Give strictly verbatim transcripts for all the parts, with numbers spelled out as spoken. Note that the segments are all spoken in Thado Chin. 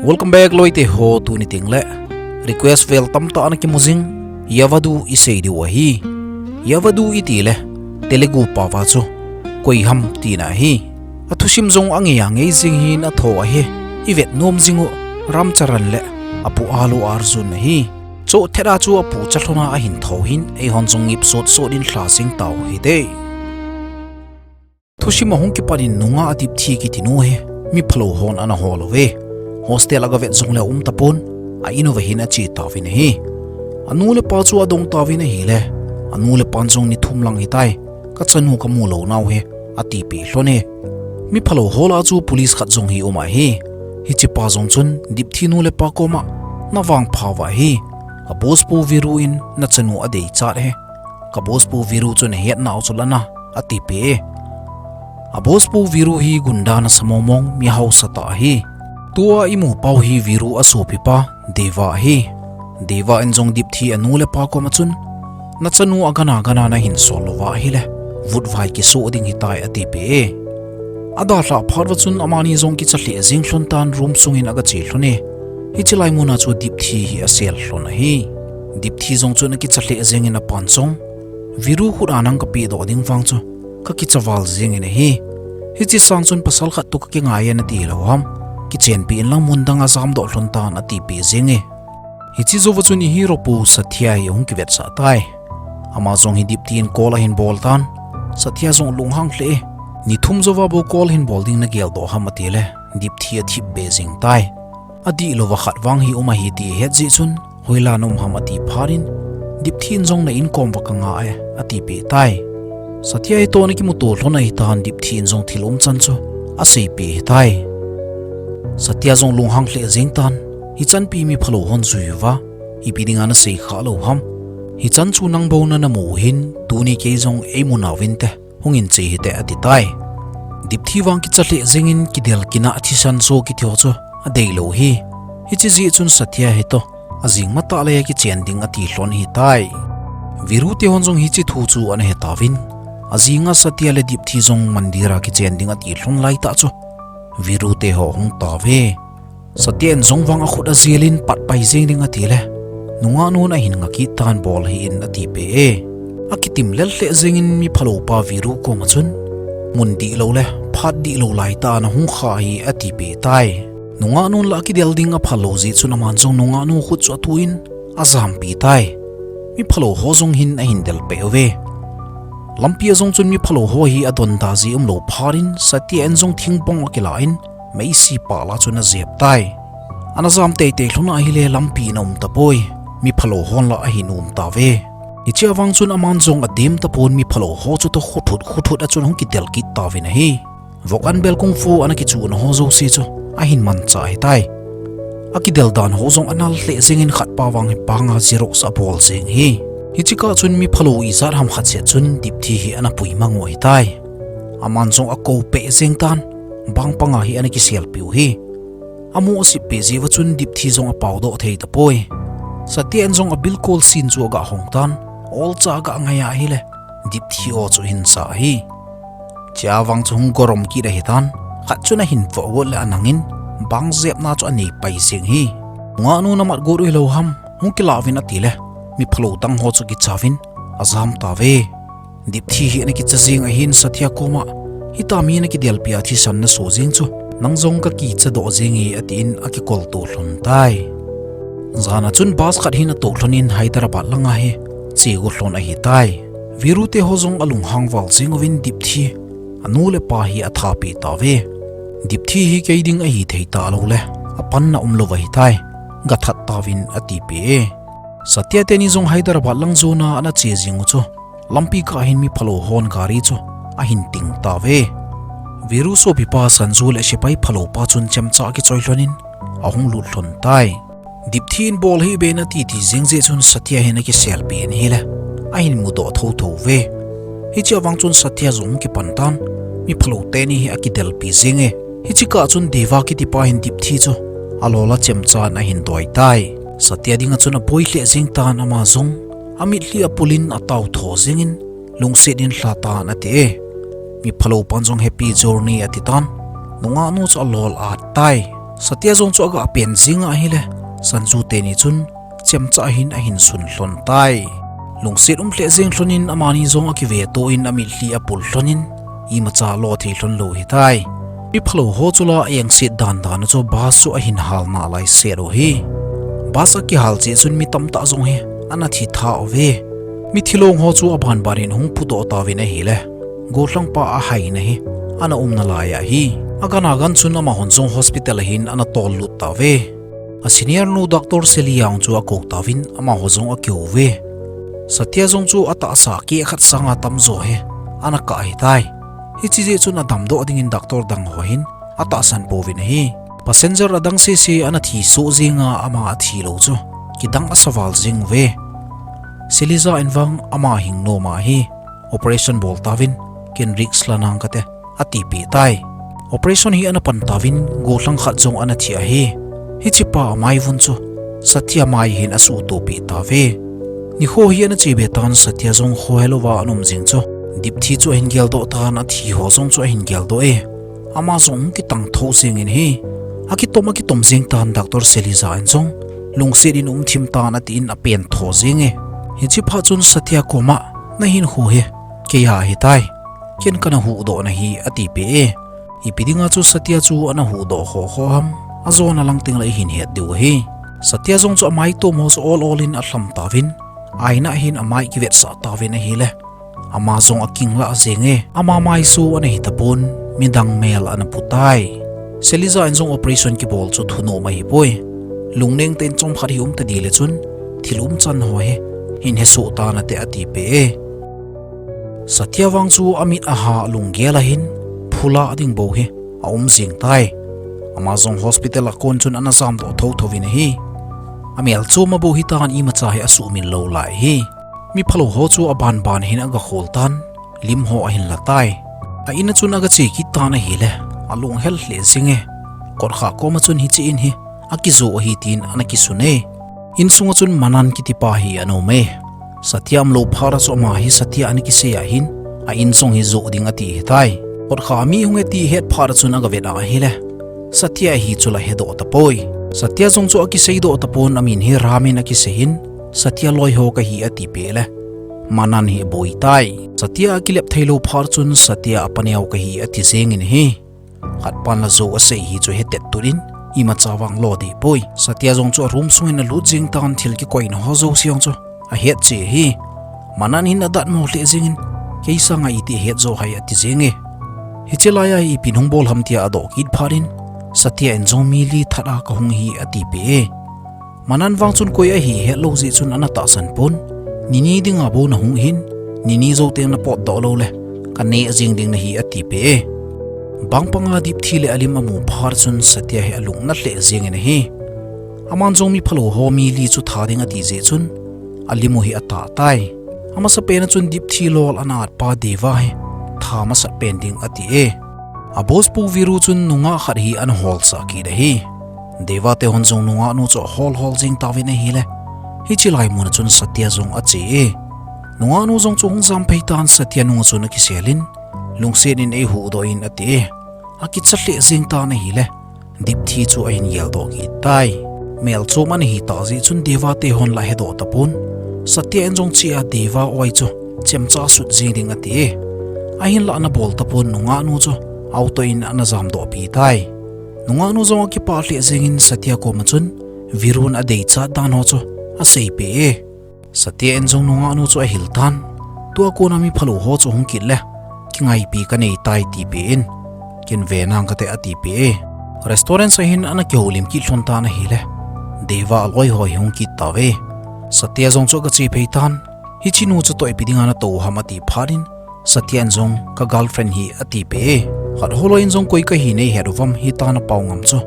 Welcome back loite ho, tuni tengle request vel tamtah ana kimu jing, Yavadu isei diu ahi. Yavadu itile Telugu paova chu koi ham tina ahi. Athusim jong angei angei jing hin atho ahi. Ivet nom jing u Ram Charan le apu Allu Arjun ahi. Chutah a chu apucha lhona ahin tho hin eihon jong ngip sot sot in lha jing tau hite. Thusim ahung kipan in nungah Dipthi kiti nu hi miphalou hon ana hol uve. Hostel a gavet jongle aum tapon, a in uva hin ache tauvin ahi. Anu le apa chu adong tauvin ahile, anu le apan jong ni thum lang hitai, kachanu kamu lou nau hi, atipeh lhon e. Miphalou ho lah a chu police khat jong hi um ahi. Hichepa jong chun Dipthi nu le apa koma, navangpha uva ahi, ka boss pu Viru in nachanu adeichat e. Ka boss pu Viru chu nahetnau chu lana, atipeh e. A boss pu Viru hi gunda nasa mong mong, mi hausa tah ahi. Tua imu pau hi Viru asopipa Deva ahi. Deva in jong Dipthi anu le apa koma chun, nachanu agana gana nahin sol louva ahile, vutvai kisoh ding hitai, atipeh e. Adalhah phat uva chun amani jong kicha lheh jeng lhon tan, room sungin agache lhon e. Hiche lai muna chu Dipthi hi asel lhon ahi. Dipthi jong chun akicha lheh jengin apan jong, Viru khut a nang kapehdoh ding vang chu kakicha val jengin ahi. Hiche sang chun pasal khat toh kakingai e nati lou ham, kichenpi inlang mun dang a jamdoh lhon tan, atipeh jeng e. Hiche jouva chun i hero pu Satya hi ahung kivetsah tai. Ama jong hi Dipthi in call ahin bol tan, Satya jong lunghang lheh e. Ni thum jouva bou call hin bol ding nageldoh ham atile, Dipthi athipbeh jeng tai. Adihlouva khat vang hi um ahi ti ahet jeh chun, hoilai a naum ham ati phat in, Dipthi in jong na inkom uva kanga e, atipeh tai. Satya hitoh ana kimuto lhon ahitan, Dipthi in jong thil umchan chu aseipeh hitai. Satya jong lunghang lheh jeng tan, hichanpi miphalou hon jui uva, ipi dinga nasei khah lou ham? Hichan chu nang bou nana mu u hin, tuni kei jong eimu nauvinte, hungin che hite, ati tai. Dipthi vang kicha lheh jengin kidel kinah thisan jo kiti ho chu adeilou ahi. Hiche jeh chun Satya hitoh ajing matah laiya kichen ding ati lhon ahitai. Viru te hon jong hiche thu chu ana hetauvin, ajinga Satya le Dipthi jong mandir a kichen ding ati lhon laitah chu Viru te ho ahung tauve. Satya in jong vang akhut ajelin patpai jeng ding atile, nungah nun ahin ngah kit tan, bol hih in, atipeh e. Akitim lel lheh jengin miphalou pa Viru koma chun, mun dihlou le phat dihlou laitah a nahung kha hi, atipeh tai. Nungah nun lah a kidel ding aphal lou jeh chun aman jong nungah nu khut chu atuh in ajampi tai. Miphalou ho jong hin ahin delpeh uve. Lampi a jong chun miphalou ho hi adonda ji umlou phat in Satya in jong thingbong akilah in meisi pal a chun ajep tai. Ana jam teitei lhon ahile lampi in aum tapoi. Miphalou hon lah ahin um tauve. Hichea vang chun aman jong adem tapon, miphalou ho chutoh khuthut khuthut a chun ahung kidel kit tauvin ahi. Vok an bel kung fu ana kichuhna ho jouse chu ahin manchah ahitai. Akidel dan ho jong anal lheh jengin khatpa vang hi panga Xerox abol jeng ahi. Hiche kah chun miphalou ijat ham khat seh chun Dipthi hi ana puimang u ahitai. Aman jong akou peh jeng tan, bang panga hi ana kiselpeh u ahi. Amu asep peh jeh uva chun Dipthi jong apao doh thei tapoi. Satya in jong abilkol sin chu agah hong tan, olcha agah ngai ahile, Dipthi aw chu ahin ja ahi. Chea vang chu hung gorom kit ahitan, khat chun ahin voh got le anangin, bang jepna chu anei pai jeng ahi. Nungah nu namat got u hilou ham, hung kilah uvin atile, miphalou dang ho chu kichauvin ajam tauve. Dipthi hi ana kicha jeng ahin Satya koma, hita mi nakidelpi a thisan naso jeng chu, nang jong kakicha doh jeng e, atin akikolto lhon tai. Jan a chun bus khat hin ato lhonin Hyderabad langa hi che got lhon ahitai. Viru te ho jong alunghang val jeng uvin Dipthi anu le apa hi athapeh tauve. Dipthi hi kei ding ahithei talou le apanna umlou ahitai, gathat tauvin atipeh e. Satya teni jong Hyderabad lang jona ana che jeng u chu, lampi kah hin miphalou hon gari chu ahin ting tauve. Viru sopipa Sanju le sepai phalou pa chun chemcha akichoi lhonin ahung lut lhon tai. Dipthi in bol hih beh in ati ti jeng jeh chun Satya hin akiselpeh in ahile, ahin mudoh thotho uve. Hichea vang chun Satya jong hung kipan tan, miphalou teni hi akidelpi jeng e. Hiche kah chun Deva kitipa hin Dipthi chu alol a chemchan ahin doi tai. Satya dinga chun aboi lheh jeng tan, ama jong amitlhi apulin atao tho jengin, lungset in lha tan ati e. Miphalou pan jong happy journey ati tan, nungah nu chu alol at tai. Satya jong chu aga pen jing ahile, Sanju teni chun chemcha hin ahin sun lhon tai. Lungset um lheh jeng lhonin amani jong akiveto in amitlhi apul lhonin, imacha lo thei lhon lou hitai. Miphalou ho chu la engset dan dan chu bus chu ahin hal nalai set u hi. Bus akihal cheh chun mi tamtah jong hi ana thi tha uve. Mithi long ho chu abanban in hung phudoh tauvin ahile, gollhangpa ahaina hi ana umna lai ahi. Agan agan chun amahon jong hospital ahin ana tol lut tauve. A senior nu Doctor Seli jong chu akou tauvin amaho jong akihou uve. Satya jong chu atahsa keh khat sanga tamjo hi ana kah ahitai. Hiche jeh chun adamdoh dingin doctor dang ho hin atahsan pouvin ahi. Passenger adang sese ana thi soh jenga ama athi lou chu kidang asa val jeng uve. Seli ja in vang ama hing nom ahi. Operation bol tauvin, ken risk la nang kate, atipeh tai. Operation hi ana pan tauvin, gollhang khat jong ana thi ahi. Hichepa amai vun chu Satya mai hin asuhtoh peh tauve. Nikho hi ana chebe tan, Satya jong khohelouva ana um jing chu, dipthi chu ahin geldoh tan, athi ho jong chu ahin geldoh e. Ama jong kitang tho jengin ahi. Akitom akitom jeng tan, Doctor Seli ja in jong, lungset in um thim tan atin apen tho jenge. Hichephat chun Satya koma, nahinkho hi keia ahitai. Ken kana huhdoh nahi, atipeh e. Ipi dinga chu Satya chu ana huhdoh khoh khoh ham, ajona lang tengle ihin het diu ahi. Satya jong chu amai tom ho chu ol ol in alham tauvin, aina hin amai kivetsah tauvin ahile, ama jong akinglah jenge. Ama maiso ana hitapon, midang mel ana putai. Seli ja in jong operation kibol chu thunom ahipoi. Lungneng tah in chomkhat hi um tading le chun, thil umchan ho hi hin hesoh tan ate, atipeh e. Satya vang chu amit aha lunggel ahin, phula ding bou hi aum jeng tai. Ama jong hospital a kon chun ana jamdoh thotho uvin ahi. Amel chom abou hitan, imacha hi asuhmil lou lai ahi. Miphalou ho chu abanban hin agakhol tan, lim ho ahin la tai. A in a chun agache kit tan ahile, alunghel lheh jenge. Kotkha koma chun hiche in hi akijoh ahi tin ana kisun e. Insunga chun Manan kitipa hi ana um e. Satya umlou phat a chu ama hi Satya ana kisei ahin, a in jong hi joh ding ati ahitai. Kotkha mi hung e ti ahet phat a chun agavet a ahile, Satya ahi chu la hedoh tapoi. Satya jong chu akiseidoh tapon, amin hi Ram in akisei in, Satya loi ho kahi atipeh le, Manan hi aboi tai. Satya akilep theilou phat chun Satya apaneo kahi ati jengin ahi. Khatpan la jou asei hi chu hetettut in, imacha vang lo dehpoi. Satya jong chu a room sungin alut jeng tan, thil kikoina ho jouse jong chu ahet cheh ahi. Manan hin adatmo lheh jengin, kei sanga iti ahet jo ham ati jenge. Hiche laiya hi ipi hung bol ham tia adoh kit phat in, Satya in jong mi li that a kahung ahi atipeh e. Manan vang chun koi ahi hetlou jeh chun ana tahsan pon, nini dinga bou nahung ahin, nini jou teng napotdoh lou le, kaneh jeng ding nahi atipeh e. Bang panga dipthi le alim amu phat chun Satya hi alungna lheh jengin ahi. Aman jong miphalou ho mi li chu tha ding ati jeh chun, alim u hi atah tai. Amasapen a chun dipthi lol ana atpa Deva hi tha masat pen ding ati e. A boss pu Viru chun nungah khat hi ana holsah kit ahi. Deva te hon jong nungah nu chu ahol hol jeng tauvin ahile, hiche laimun a chun Satya jong ache e. Nungah nu jong chu hung jam phei tan, Satya nunga chun akisel in, lungset in eihuhdoh in ati e. Akicha lheh jeng tan ahile, dipthi chu ahin geldoh kit tai. Melchom ana hitah jeh chun Deva te hon la hedoh tapon, Satya in jong chea Deva oi chu chemcha sut jeng ding ati e. Ahinlah ana bol tapon, nungah nu chu auto in ana jamdoh pi tai. Nungah nu jong akipah lheh jengin Satya koma chun Virun adeichat dan ho chu aseipeh e. Satya in jong nungah nu chu ahil tan, tua kona miphalou ho chu hung kit le, kingaipi kanei tai tipeh in, ken ve nang kate atipeh e. Restaurant a hin ana kihoulim kit lhon tan ahile, Deva aloi ho hi hung kit tauve. Satya jong chu agache phei tan, hiche nu chu toh ipi dinga natou ham ati phat in, Satya in jong ka girlfriend hi atipeh e. Khat holoi in jong koi kahi neihet uvam, hitia napao ngam chu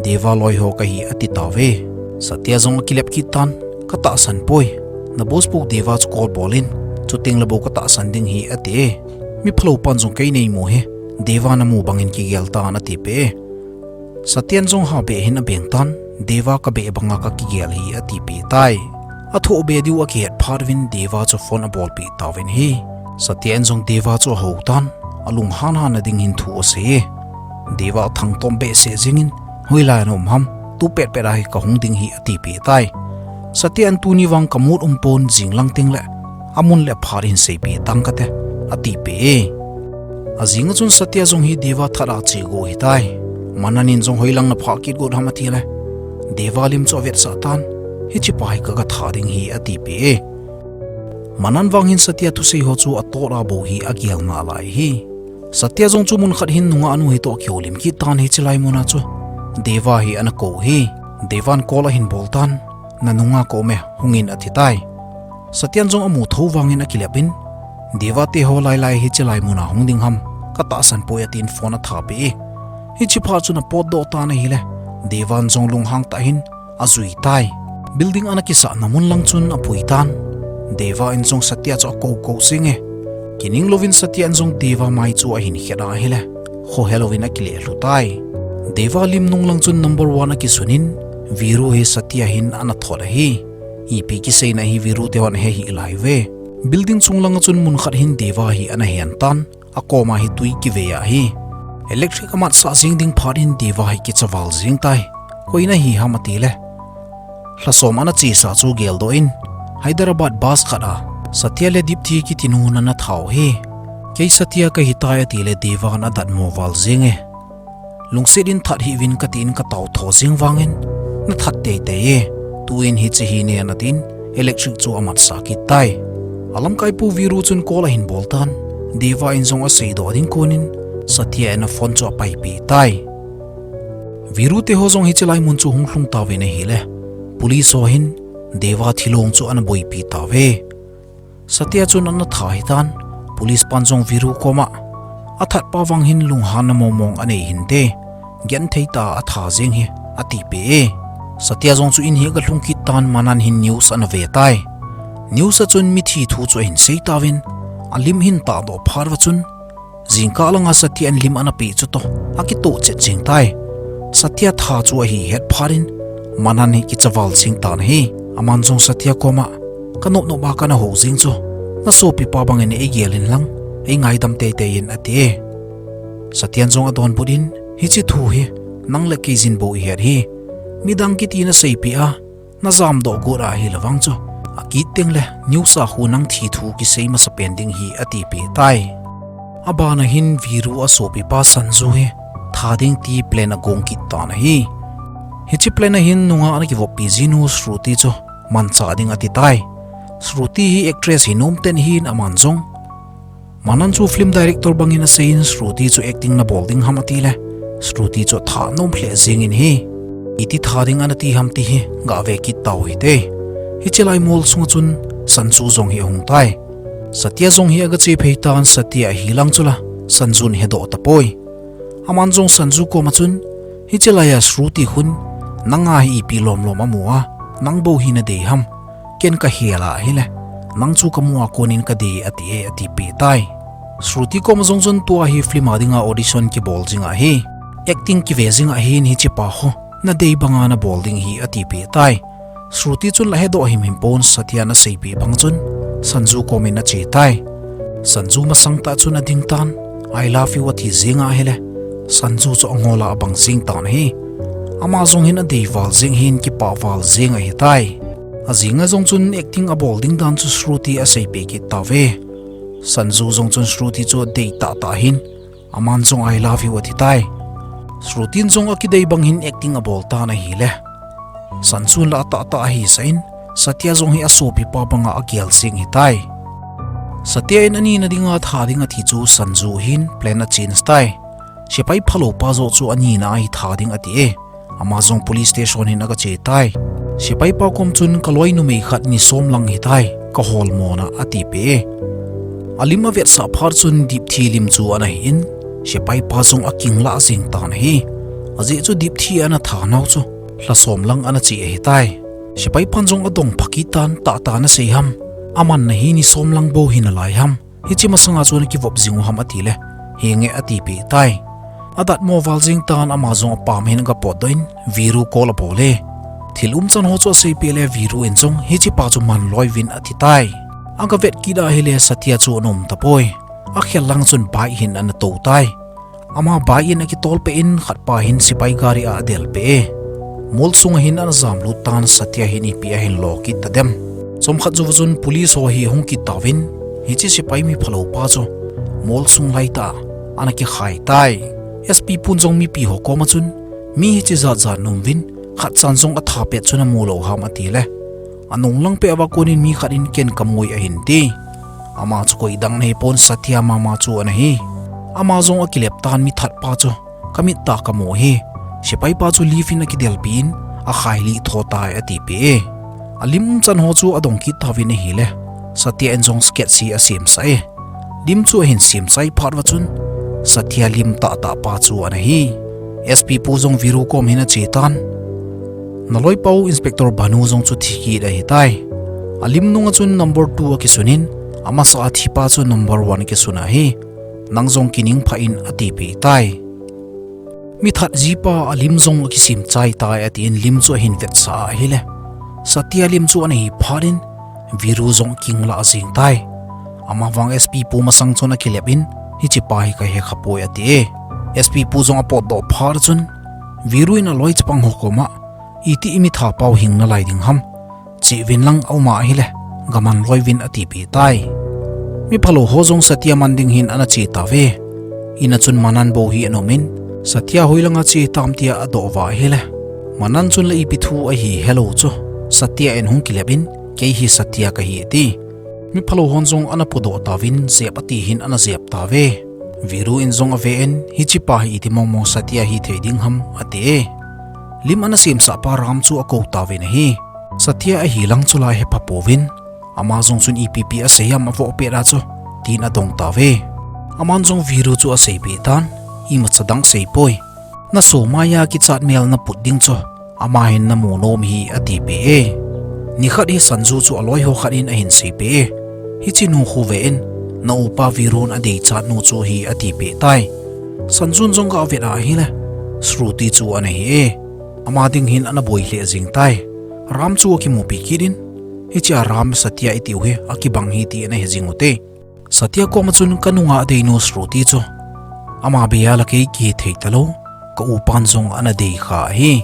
Deva loi ho kahi ati tauve. Satya jong akilep kit tan, katahsan poi. Na boss pu Deva chu call bol in, chuteng le bou katahsan ding ahi ati e. Miphalou pan jong kei neimu hi Deva namu bangin kigel tan atipeh e. Satya in jong habeh hin abeng tan, Deva kabeh banga kakigel ahi atipeh tai. Athoh beh diu akihet phat uvin Deva chu phone abolpeh tauvin ahi. Satya in jong Deva chu ahou tan, alunghan han na dingin thu asei e. Deva athangtom behseh jengin, Hoilai a na um ham, tu petpet a hi kahung ding hi, atipeh tai. Satya in tuni vang ka mood umpon, jing lang tengle amun le phat hin seipeh tang kate, atipeh e. Ajing a chun Satya jong hi Deva that a che go ahitai. Manan in jong hoilang na phah kit got ham atile, Deva lim chu avetsah tan, hichepa hi kaga that ding hi, atipeh e. Manan vang hin Satya thusei ho chu atot a bou hi agel nalai hi. Satya jong chu mun khat hin nungah nu hitoh kihoulim kit tan, hiche lai mun a chu Deva hi ana kou hi. Devan call ahin bol tan, na nunga ka um e, hungin atitai. Satya in jong amu thou vangin akilep in, Deva te ho lailai hiche lai mun a hung ding ham, katahsan poi atin phone athapeh e. Hichepha chun apotdoh tan ahile, Devan jong lunghang tah hin ajui tai. Building ana kisahna mun lang chun apui tan. Deva in jong Satya chu akou kou jing e. Kining louvin Satya in jong Deva mai chu ahin khet ahile, khohe louvin akile lhu tai. Deva lim nung lang chun number one akisun in, Viru hi Satya hin ana thot ahi. Ipi kiseina hi Viru te hon ahe hih lai uve. Building chung lang a chun mun khat hin Deva hi ana hen tan. Akoma hi tui kivei ahi. Electric amatsah jing ding phat in Deva hi kicha val jing tai. Koi nahi ham atile, lhasom ana chesah chu geldoh in, Hyderabad bus khat a Satya le Dipthi kiti nu nana that u hi. Kei Satya kahitai atile Devan adatmo val jing e. Lungset in that hih uvin katin katao tho jing vangin, na that teitei e. Tuin hiche hi nen atin, electric chu amatsah kit tai. Alamkaipu Viru chun call ahin bol tan. Deva in jong aseidoh ding konin, Satya in aphone chu apaipeh tai. Viru te ho jong hiche lai mun chu hung lhung tauvin ahile, police ho hin Deva thilong chu ana boipi tauve. Satya chun ana that ahitan, police pan jong Viru koma, athat pa vang hin lunghanna mongmong anei hinte, genthei tah a athat jeng hi, atipeh e. Satya jong chu in hi aga lhung kit tan, Manan hin news ana ve tai. News a chun mithi thu chu ahin sei tauvin, alim ahin tahdoh phat uva chun, jingkah langa Satya in lim ana peh chu toh, akitoh chet jeng tai. Satya that chu ahi het phat in, Manan hi kicha val jeng tan ahi. Aman jong Satya koma, ka nop nop a kana hou jing chu, na sopipa bangin eigel in lang, eingaidam teitei in, ati e. Satya in jong adonbut in, hiche thu hi nang le kei jin bou ihet hi. Midang kiti naseipeh a, najamdoh got ahile vang chu, akit tengle news a khu nang thi thu kisei masapen ding hi, atipeh tai. Abana hin Viru asopipa Sanju hi that ding ti plan agong kit tan ahi. Hiche plan a hin nungah ana kivoppi jinu Shruti chu manchah ding ati tai. Shruti hi actress hi nomten ahin, aman jong Manan chu film director bangin aseiyin Shruti chu acting nabol ding ham atile, Shruti chu atha nom lheh jengin ahi. Iti that ding anati ham ti hi gave kit tau hite. Hiche lai mol sunga chun Sanju jong hi ahung tai. Satya jong hi agache phei tan, Satya ahi lang chula Sanju in hedoh tapoi. Aman jong Sanju koma chun, hiche laiya Shruti khun, nanga hi ipi lomlom amu a, nang bou hi nadei ham, ken kahel ahile, nang chu kamu a konin kadei ati e, atipeh tai. Shruti koma jong chun tua hi film a dinga audition kibol jing ahi, acting kive jing ahin hichepa ho, nadei banga nabol ding hi atipeh tai. Shruti chun la hedoh himhim pon Satya in aseipeh bang chun Sanju komin ache tai. Sanju masang tah chun ading tan, I love you ati jeng ahile, Sanju chu angol a abang jeng tan ahi. Ama jong hin adei val jeng hin kipah val jeng ahitai. Ajing a jong chun acting abol ding dan chu Shruti aseipeh kit tauve. Sanju jong chun Shruti chu adei tahtah hin, aman jong I love you ati tai. Shruti in jong akidei bang hin acting abol tan ahile, Sanju in la atahtah ahisah in, Satya jong hi asopipa banga agel jeng ahitai. Satya in anina dinga that ding athi chu Sanju hin plan achange tai. Sepai phalou pa joh chu anina a hi that ding ati e. Ama jong police station hin agache tai. Sepai pa kom chun, kaloi numei khat ni som lang ahitai, kaholmona, atipeh e. Alim avetsah phat chun Dipthi lim chu ana hin, sepai pa jong akinglah jeng tan ahi. Ajeh chu Dipthi ana thanau chu lha som lang ana che ahitai. Sepai pan jong adong pha kit tan, tahtah nasei ham, amanna hi ni som lang bou hi nalai ham, hiche masanga chu nakivop jing u ham atile, henge atipeh tai. Adatmo val jeng tan, ama jong apam hin agapotdoh in Viru call abol e. Thil umchan ho chu aseipeh le Viru in jong hichepa chu manloi uvin ati tai. Agavet kit ahile Satya chu ana um tapoi. Akhel lang chun bike hin ana tou tai. Ama bike in akitol peh in khatpa hin sepai gari a adelpeh e. Mall sunga hin ana jamlut tan Satya hin ipi ahin lo kit tadem. Chomkhat jouva chun police ho hi ahung kit tauvin, hiche sepai miphalou pa chu mall sung laitah a ana kikhai tai. S P pun jong mipi ho koma chun, mi hiche jat jat um uvin, khatchan jong atha pet chu namu lou ham atile, anung lang peh uva konin mi khat in ken kamui ahin ti. Ama chu koidang nahipon Satya mama chu ana hi. Ama jong akilep tan mithat pa chu kamit tah a kamu hi. Sepai pa chu lift in akidelpi in akhai lih tho tai atipeh e. Alim chan ho chu adong kit tauvin ahile, Satya in jong sketch hi asemsah e. Lim chu ahin semsah phat uva chun, Satya lim tahtah pa chu ana hi. S P pu jong Viru kom hin ache tan. Naloipa u Inspector Bhanu jong chu thi kit ahitai. Alim nunga chun number two akisun in, amasa a thipa chu number one akisun ahi. Nang jong kining phah in atipeh tai. Mithat jipa alim jong akisem chai tai atin lim chu ahin vetsah ahile, Satya lim chu ana hi phat in, Viru jong akinglah jeng tai. Amavang S P pu masang chun akilep in, hichepa hi kahekha poi ati e. S P pu jong apotdoh phat chun, Viru in aloi chapang ho koma, iti imitha pau hing nalai ding ham. Che uvin lang aum ahile, gaman loi uvin atipeh tai. Miphalou ho jong Satya man ding hin ana che tauve. In a chun Manan bou hi ana um in, Satya hoilanga che tam tia adoh uva ahile, Manan chun la ipi thu ahi helou chu Satya in hung kilep in, kei hi Satya kahi ati. Miphalou hon jong ana podoh tauvin jep ati hin ana jep tauve. Viru in jong ave in, hichepa hi iti mongmong Satya hithei ding ham ati e. Lim ana semsah pa Ram chu akou tauvin ahi. Satya ahi lang chu la hepha pouvin, ama jong chun ipi ipi asei ham avoh pet a chu, tin adong tauve. Aman jong Viru chu aseipeh tan, imacha dang seipoi. Naso maiya kichat mel naput ding chu, ama hin namu nom hi atipeh e. Nikhat hi Sanju chu aloi ho khat in ahin seipeh e. Hiche nu khu ve in, na upa Virun adeichat nu chu hi atipeh tai. Sanjun jong gavet ahile, Shruti chu ana hi e. Ama ding hin ana boi lheh jeng tai. Ram chu akimupi kit in, hichea Ram Satya itiu hi akibang hi ti ana he jeng ute. Satya koma chun kanunga adeinu Shruti chu, ama beiya la kei kihethei talou, ka upan jong ana deikha ahi.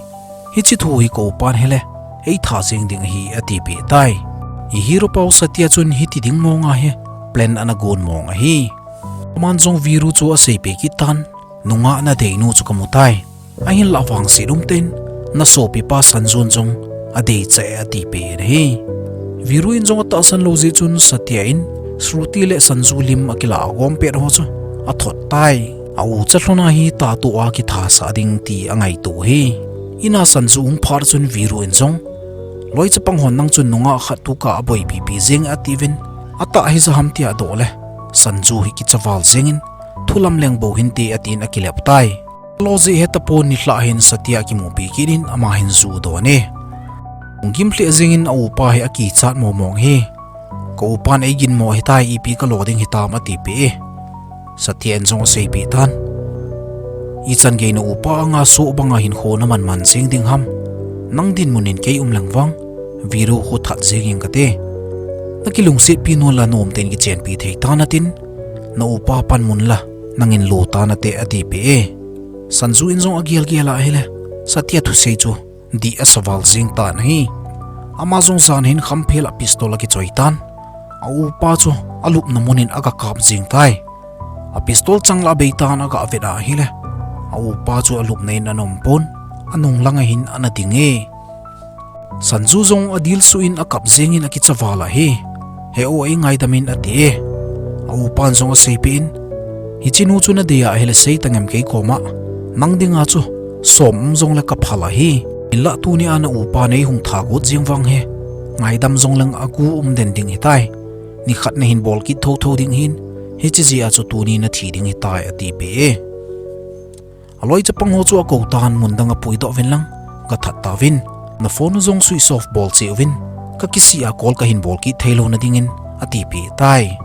Hiche thu hi ka upan hele, eitha jeng ding ahi atipeh tai. I hero pau Satya chun hiti ding monga hi plan ana gon mong ahi. Aman jong Viru chu aseipeh kit tan, nunga nadeinu chu kamu tai. Ahinlah vangset umtah in, nasopipa Sanjun jong adeicha e atipeh in ahi. Viru in jong atahsan lou jeh chun Satya in Shruti le Sanju lim akilah agom pet ho chu athot tai. A ucha lhona hi tatoh a kithasah ding ti angaito hi. Ina Sanju ahung phat chun Viru in jong, loi chapang hon nang chun nungah khat tuka aboipipi jeng atiuvin, atah hija ham tia adoh le, Sanju hi kichaval jengin, thu lamleng bou hinte atin akilep tai. Lojeh hetapon nilhah hin Satya akimupi kit in ama hin ju adon e. Lunggim lheh jengin a upa hi akichat momong hi. Ka upan eigin mo ahitai, ipi kalo ding hitam atipeh e. Satya in jong aseipeh tan. Ichan gei na upa anga soh banga hinkho naman man jeng ding ham. Nang dinmun in kei um leng vang, Viru khu that jeng ing kate. Nakilungsetpi non la nomtah in kichenpi thei tan atin, na upa panmun la, nangin lo tan ate atipeh e. Sanju in jong agel gel ahile, Satya thusei chu dih asa val jeng tan ahi. Ama jong jan hin khamphel a pistol akichoi tan. A upa chu alupna mun in agakap jeng tai. A pistol chang la abei tan agavet ahile, a upa chu alupna in ana umpon, anung langa hin ana ding e. Sanju jong adilsuh in akap jengin akichaval ahi. He o, eingaidam in ati e. A upan jong aseipeh in, hiche nu chu nadei ahile seitangem kei koma. Nang dinga chu som um jongle kaphal ahi. Hinlah tunia na upa neihung tha got jeng vang hi, ngaidam jongleng agu umden ding hitai. Nikhat nahin bol kit thotho ding hin, hiche jeh a chu tuni nathi ding hitai atipeh e. Aloi chapang ho chu akou tan, mun dang apuidoh uvin lang, gathat tauvin. Na phone u jong switch off bol cheh uvin, kakisih a call kahin bol kit theilou na dingin, atipeh tai.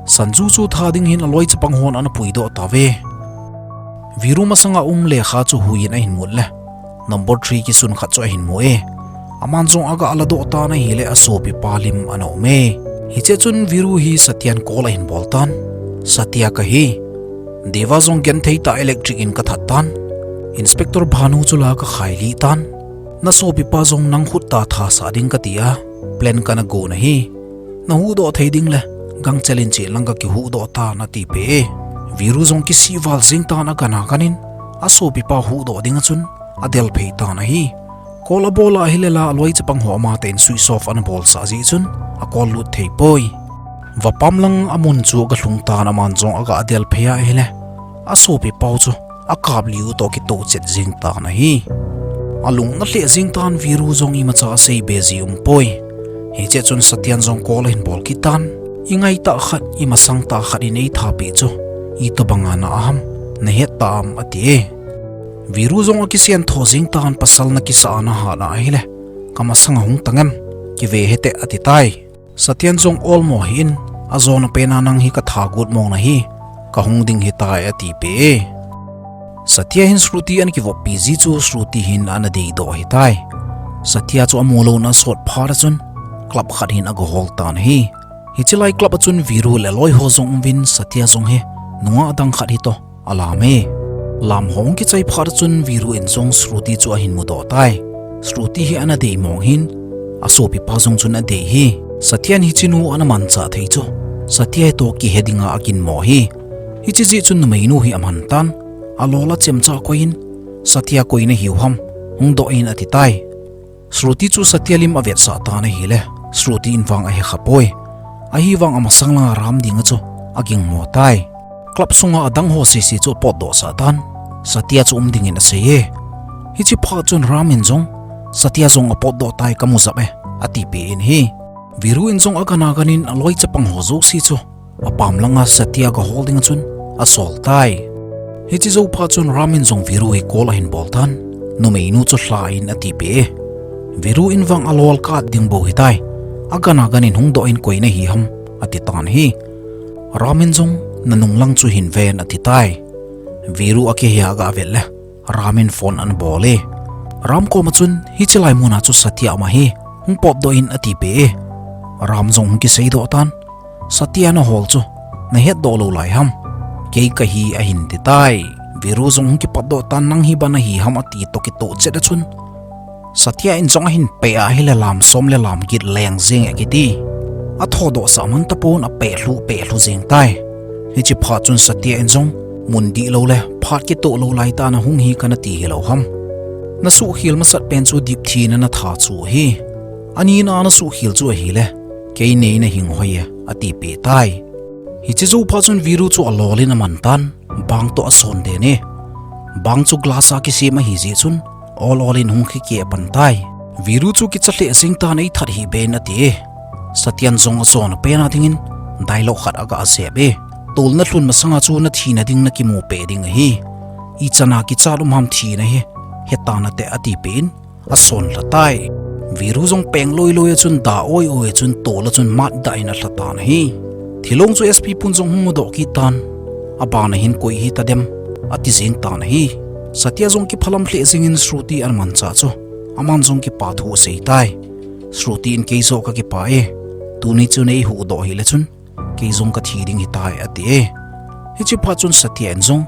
Sanju chu tha ding hin aloi chapang hon ana puidoh tauve. Viru masanga um lekha chu huiyin ahin mut le, number three kisun khat chu ahin mu e. Aman jong aga ladoh tan ahile asopipa lim ana um e. Hiche chun Viru hi Satya in call ahin bol tan. Satya kahi. Deva jong genthei tah electric in ka that tan. Inspector Bhanu chu la ka khai lih tan. Na sopipa jong nang khut tah thasah ding ka ti a, plan ka na go na hi. Na huhdoh thei ding le, gangchel in che lang ka kihuhdoh tan a ti peh e. Viru jong kisih val jing tan a gan a gan in, a sopipa huhdoh ding a chun, a del phei tan ahi. Call a bol a ahile la a loi chapang ho ama te in switch off ana bol sah jeh chun, a call lut thei poi. Vapam lang a mun chu a ga lhung tan aman jong a ga del phei a ahile, a sopipa u chu a kap lih u toh kitoh chet jing tan ahi. A lung na lheh jing tan Viru jong imacha a sei be ji um poi. Hiche chun Satyan jong call a hin bol kit tan. I ngai tah khat, i masang tah khat in ei tha peh chu, itobang a na a ham, na het ta am a ti e. Viru jong a kisian tho jing tan pasal na kisah a na hat a ahile, ka masang a hung tang em, kive hite a ti tai. Satyan jong olmo hih in, a jona pen a nang hi ka tha gut mong na hi, ka hung ding hi tai a ti peh e. Satya hin Shruti ana kivop pi ji chu Shruti hin ana dei doh hi tai. Satya chu a mu lou na a sot phat a chun, club khat hin a ga hol tan ahi. Hiche lai club a chun Viru le loi ho jong um vin Satya jong hi, nungah dang khat hi toh a lam e. Lam ho hung kichai phat a chun Viru in jong Shruti chu a hin mu doh tai. Shruti hi ana dei mong hin, a sopipa jong chun a dei hi. Satyan hiche nu ana manchah thei chu, Satya hi toh kihe ding a a kin mo hi. Hiche jeh chun numei nu hi a man tan, a lol a chemcha koi in, Satya koi na hiu ham, hung doh in a ti tai. Shruti chu Satya lim a vetsah tan ahile, Shruti in vang a he kha poi. Ahivang a masang lang a Ram ding a chu a ging mo tai. Club sunga a dang ho sese chu a potdoh sah tan. Satya chu um ding in a sei e. Hiche phat chun Ram in jong, Satya jong a potdoh tai ka mu jap e, a ti peh in hi. Viru in jong a gan a gan in a loi chapang ho jouse chu a pam lang a Satya ga hol ding a chun a sol tai. Hiche jou phat chun Ram in jong Viru hi call a hin bol tan. Numei nu chu lha in a ti peh e. Viru in vang a lol ka at ding bou hi tai. A gan a gan in hung doh in koi na hi ham a ti tan hi. Ram in jong na nung lang chu hin ven a ti tai. Viru a kihei a ga vet le, Ram in phone ana bol e. Ram kom a chun hiche lai mun a chu Satya um ahi, hung potdoh in a ti peh e. Ram jong hung kisei doh tan. Satya na hol chu, na het doh lou lai ham. Kei ka hi a hin ti tai. Viru jong hung kipatdoh tan nang hi ban a hi ham a ti toh kitoh chet a chun. Satya in jong a hin peh a ahile lam som le lam get leng jeng e kiti. A thodoh sah man tapon a peh lhu peh lhu jeng tai. Hiche phat chun Satya in jong mun dih lou le phat kitoh lou lai tah na hung hi ka na ti hi lou ham. Na suhkhel masat pen chu dip thina na tha chu ahi. Ani na na suhkhel chu ahile. Kei nei na hing hoi e, a ti peh tai. Hiche jou phat chun Viru chu a lol in a man tan, bang toh a son den e. Bang chu glass a kisem ahi jeh chun, ol ol in hung kikeh pan tai. Viru chu kicha lheh jing tan ei that hih be in a ti e. Satyan jong a jona pen a ding in, dialogue khat a ga jep e. Tolna lhun masang a chu na thina ding na kimu peh ding ahi. Ichan a kichat um ham thina hi, he tan a te a ti peh in, a son lha tai. Viru jong peng loi loi a chun da oi oi a chun tol a chun mat dah in a lha tan ahi. Thilong chu S P pun jong hung mu doh kit tan. A ban a hin koi hi ta dem, a ti jeng tan ahi. Satya jong kiphalam lheh jeng in Shruti ana manchah chu. Aman jong kipa thu a sei tai. Shruti in kei joh ka kipa e. Tuni chu nei huhdoh hile chun. Kei jong ka thi ding hi tai a ti e. Hiche phat chun Satya in jong,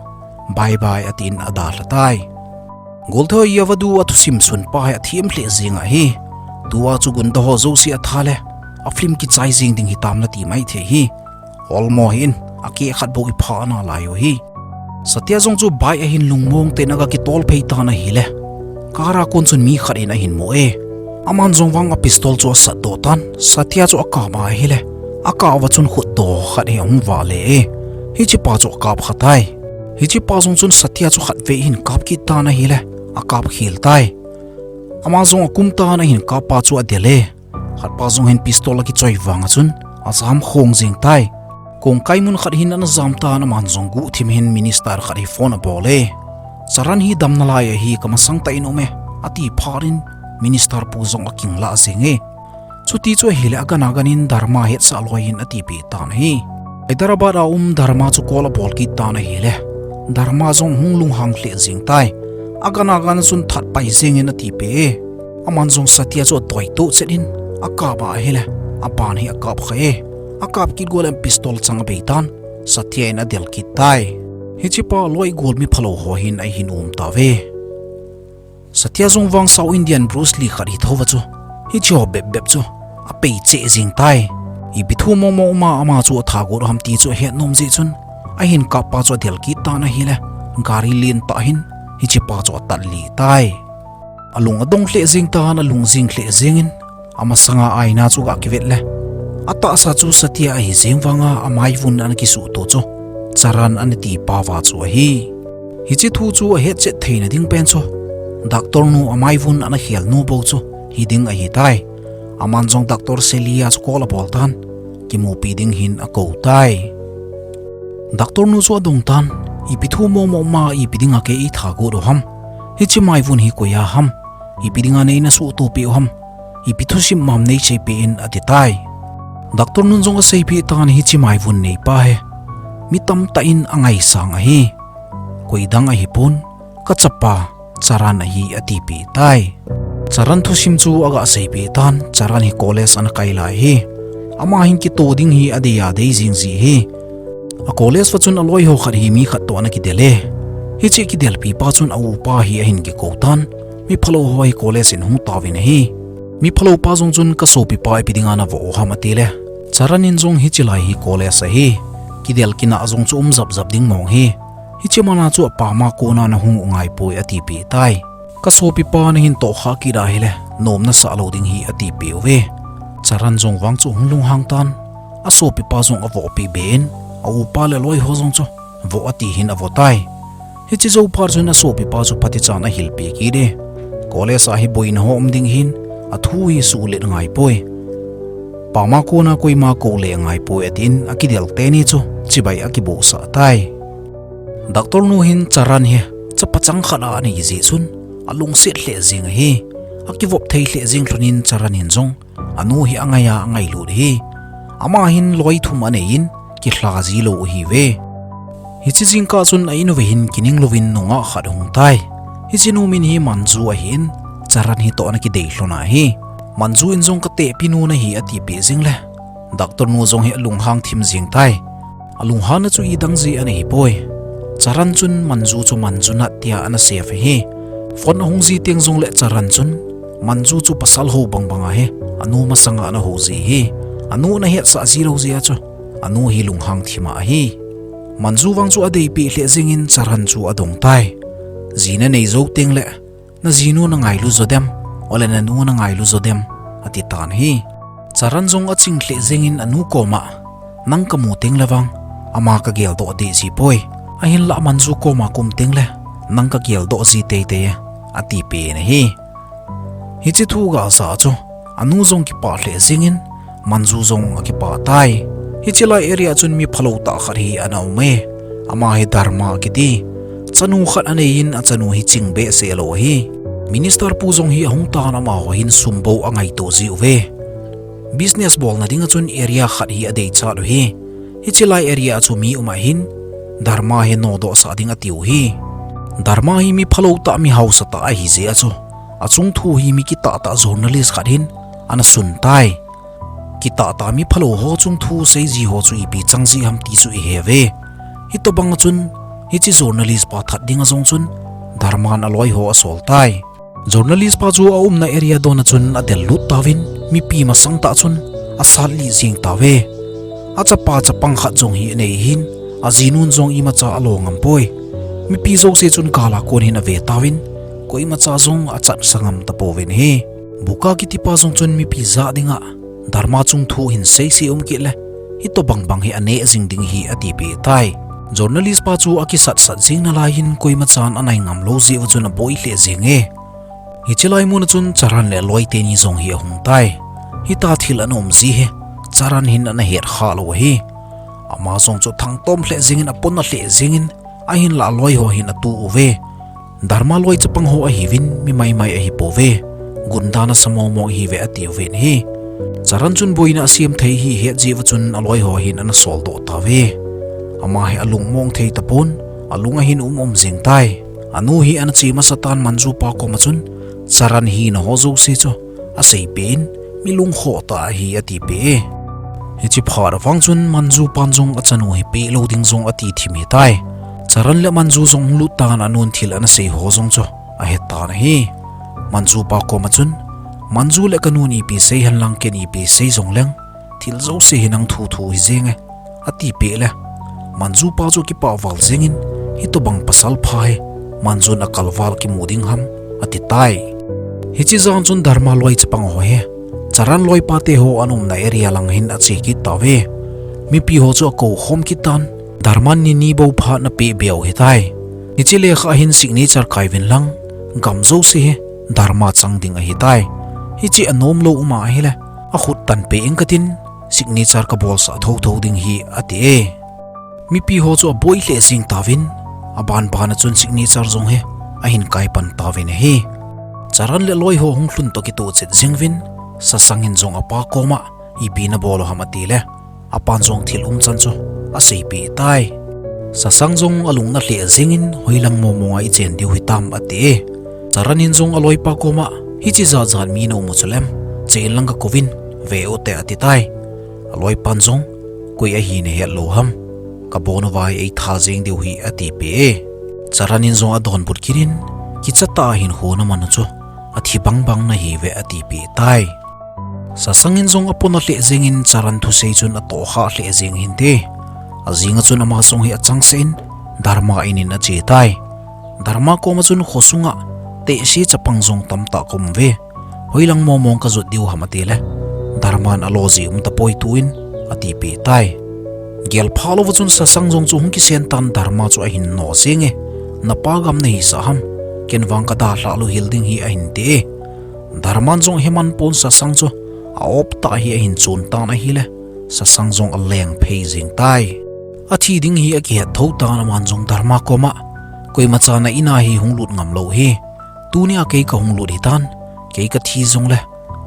bye bye a ti in a dalha tai. Golthoh Yavadu a thusim sun pa hi a thiem lheh jeng ahi. Tua chu gunda ho jouse a tha le, a film kichai jeng ding hi tam na ti mai thei hi. Olmo hi in, a keh khat bou i pha ana lai u hi. Satya jong chu bike a hin lungmong tah in a ga kitol phei tan ahile. Car a kon chun mi khat in a hin mu e. Aman jong vang a pistol chu a sat doh tan. Satya chu a kap a ahile. A kap uva chun khutdoh khat hi a hung vah le e. Hiche pa chu a kap kha tai. Hiche pa jong chun Satya chu khatvei hin kap kit tan ahile. A kap khel tai. Ama jong a kum tan a hin kap pa chu a del e. Khat pa jong hin pistol a kichoi vang a chun a jam khong jeng tai. Kongkai mun khat hin ana jam tan aman jong guhthim hin minister khat hi phone a bol e. Charan hi damna lai ahi ka masang tah in um e, a ti phat in minister pu jong a kinglah jeng e. Chuti chu ahile a gan a gan in Dharma hetsah loi in a ti peh tan ahi. Hyderabad a um Dharma chu call a bol kit tan ahile. Dharma jong hung lunghang lheh jeng tai. A gan a gan chun that pai jeng in a ti peh e. Aman jong Satya chu a toi toh chet in, a kap a ahile, a ban hi a kap kha e. A kap kit gual in pistol chang a bei tan, Satya in a del kit tai. Hichepa loi gol mi phalou ho hin ahin um tauve. Satya jong vang South Indian Bruce Lee khat hi thouva chu, hiche ho bep bep chu apei cheh jing tai. Ipi thu mong mong ma ama chu atha got ham ti chu ahet nom jeh chun, ahin kappa chu adel kit tan ahile, gari lentah hin hichepa chu atat lih tai. Alung adong lheh jeng tan, alung jing lheh jengin, amasanga aina chu aga kivet le, atahsa chu Satya ahi jeng vanga amaivun ana kisuhto chu Charan ana tipa va chu ahi. Hiche thu chu ahetchet theina ding pen chu, doctor nu amaivun ana khel nu bou chu hiding ahitai. Aman jong Doctor Celia chu call abol tan, kimupi ding hin akou tai. Doctor nu chu adong tan, ipi thu mong mong ma ipi dinga kei eitha got u ham? Hiche maivun hi koi a ham? Ipi dinga neina suhtopi u ham? Ipi thusim mam neiseipeh in ati tai. Doctor nun jong aseipeh tan hiche maivun neipa hi mi tamtah in angaisang ahi. Koi dang ahipon, kachapa Charan ahi atipeh tai. Charan thusim chu aga seipeh tan, Charan hi college ana kai lai ahi. Ama hin kito ding hi adei adei jing ji ahi. A college va chun aloi ho khat hi mi khat toh ana kidel e. Hiche kidelpi pa chun aupa hi ahin kikou tan, mi phalou ho hi college in hung tauvin ahi. Mi phalou pa jong chun kasopipa ipi dinga navoh u ham atile, Charan in jong hiche lai hi college ahi, kidel kinah jong chu um jap jap ding mong ahi. Hiche mana chu apama kona nahung u ngaipoi atipeh tai. Kasopipa nahin tohkha kit ahile, nom nasah lou ding hi atipeh uve. Charan jong vang chu hung lunghang tan, asopipa jong avohpeh be in, aupa le loi ho jong chu voh ati hin avoh tai. Hiche jou phat chun asopipa chu phatichan ahilpeh kit e. College a hi boina ho um ding hin, athu hi suhlet ngaipoi. Pama kona koima koule ngaipoi atin akidel teni chu chibai akibohsah tai. Doctor nu hin Charan hi chapa chang khat a anei jeh chun alungset lheh jeng ahi. Akivop thei lheh jeng lhonin Charan in jong anu hi angai a angailut ahi. Ama hin loi thum anei in kilha ji lou ahiuve. Hiche jingkah chun a in uva hin kining louvin nungah khat ahung tai. Hiche nu min hi Manju ahin, Charan hitoh ana kidei lhon ahi. Manju in jong katehpi nu nahi atipeh jeng le, doctor nu jong hi alunghang thim jeng tai. Alunghanna chu idang jeh ana hipoi. Charan chun Manju chu Manjunath tia ana save ahi. Phone ahung ji teng jongle Charan chun Manju chu pasal hou bang banga hi anu masanga ana hou ji ahi. Anu ana hetsah ji lou jeh a chu anu hi lunghang thim ahi. Manju vang chu adeipeh lheh jengin Charan chu adong tai. Ji nanei jou tengle, najinu nangailu jo dem, ole nanu nangailu jo dem, ati tan ahi. Charan jong aching lheh jengin anu koma, nang kamu tengle vang ama kageldoh deh jipoi. Ahinlah Manju koma kaum tengle, nang kageldoh ji teitei e, atipeh in ahi. Hiche thu aga ja chu, anu jong kipah lheh jengin, Manju jong akipah tai. Hiche lai area chun mi phalou tah khat hi ana um e. Ama hi Dharma akiti. Chanu khat anei in achanu hi ching behseh lou ahi. Minister pu jong hi ahung tan amaho hin sum bou angaito jiuve. Business bolna dinga chun area khat hi adeichat u ahi. Hiche lai area a chu mi um ahin, Dharma hi nodohsah ding atiu ahi. Dharma hi mi phalou tah mi haosa tah ahi jeh a chu, achung thu hi mi kitah tah journalist khat hin ana sun tai. Kitah tah mi phalou ho chung thu sei ji ho chu ipi chang ji ham ti chu iheuve. Hitobang a chun, hiche journalist pa that dinga jong chun, Dharma in aloi ho asol tai. Journalist pa chu aumna area dona chun adellut tauvin, mipi masang tah chun asat lih jeng tauve. Achapa chapang khat jong hi anei ahin, ajinun jong imacha alo ngampoi. Mipi jouse chun kala kon hin ave tauvin, koimacha jong achatsa ngam tapouvin ahi. Buka kitipa jong chun mipi jah dinga Dharma chung thu hin seise um kit le, hitobang bang hi aneh jing ding ahi atipeh tai. Journalist pa chu akisatsat jeng nalai hin koimachan anai ngam lou jeh uva chun aboi lheh jenge. Hiche lai muna chun Charan le aloi teni jong hi ahung tai. Hita thil ana um ji hi Charan hin ana het kha lou ahi. Ama jong chu thangtom lheh jengin apona lheh jengin, ahinlah aloi ho hin atu uve. Dharma loi chapang ho ahiuvin, mi maimai ahipouve. Gunda nasa mong mong ahiuve atiuvin ahi. Charan chun boina asem thei hi ahet jeh uva chun aloi ho hin ana soldoh tauve. Ama hi alungmong thei tapon, alung ahin um um jeng tai. Anu hi ana che masatan Manju pa koma chun, Charan hina ho jouse chu aseipeh in, mi lungkhoh tah ahi atipeh e. Hiche phat avang chun Manju pan jong achanu hi peh lou ding jong ati thim ahitai. Charan le Manju jong hung lut tan anun thil ana sei ho jong chu ahe tan ahi. Manju pa koma chun, Manju le kanun ipi sei henlang ken ipi sei jongleng, thil jouse hi nang thu thu hi jenge, ati peh le, Manju pa chu kipah val jengin, hitobang pasal pha hi Manjun akalval kimu ding ham, ati tai. Hiche jan chun Dharma loi chapang ho hi Charan loipa te ho an umna area lang hin ache kit tauve. Mipi ho chu akou khom kit tan, Dharman ni ni bou phat na peh beh u hitai. Hiche lekha hin signature kai uvin lang, gam jouse hi Dharma chang ding ahitai. Hiche anom lou um ahile, akhut tan peh ing katin, signature kabolsah thotho ding ahi, ati e. Mipi ho chu aboi lheh jeng tauvin, aban ban a chun signature jong hi ahin kai pan tauvin ahi. Charan le loi ho hung lhun toh kitoh chet jeng uvin, Sasang in jong apa koma, ipi nabol u ham ati le, apan jong thil umchan chu aseipeh tai. Sasang jong alung nalheh jengin, hoilang momong a ichen diu hitam ati e. Charan in jong aloipa koma, hiche jat jat mi namu chu lem, chen lang kakouvin, ve u te ati tai. Aloipan jong, koi ahi nahet lou ham, kabon uva hi eitha jeng diu ahi ati peh e. Charan in jong adonbut kit in, kicha tah a hinkho naman u chu, athi bang bang nahiuve ati peh tai. Sasang in jong apona lheh jengin Charan thusei chun atohkhah lheh jeng hinte. Ajing a chun ama jong hi achangseh in, Dharma in in ache tai. Dharma koma chun khosunga tehse chapang jong tamtah kaum uve. Hoilang momong kajot diu ham ati le, Dharman alo ji um tapoi tuin, ati peh tai. Gelpha louva chun Sasang jong chu hung kisen tan, Dharma chu ahin no jenge. Napa gam nahisah ham, ken vang kadalhah lou hel ding ahi ahin ti e. Dharman jong heman pon Sasang chu a-op tah hi ahin chon tan ahile, Sasang jong aleng phei jeng tai. Athi ding hi akihet tho tan, aman jong Dharma koma, koimacha na in a hi hung lut ngam lou ahi. Tunia kei kahung lut hitan, kei kathi jongle,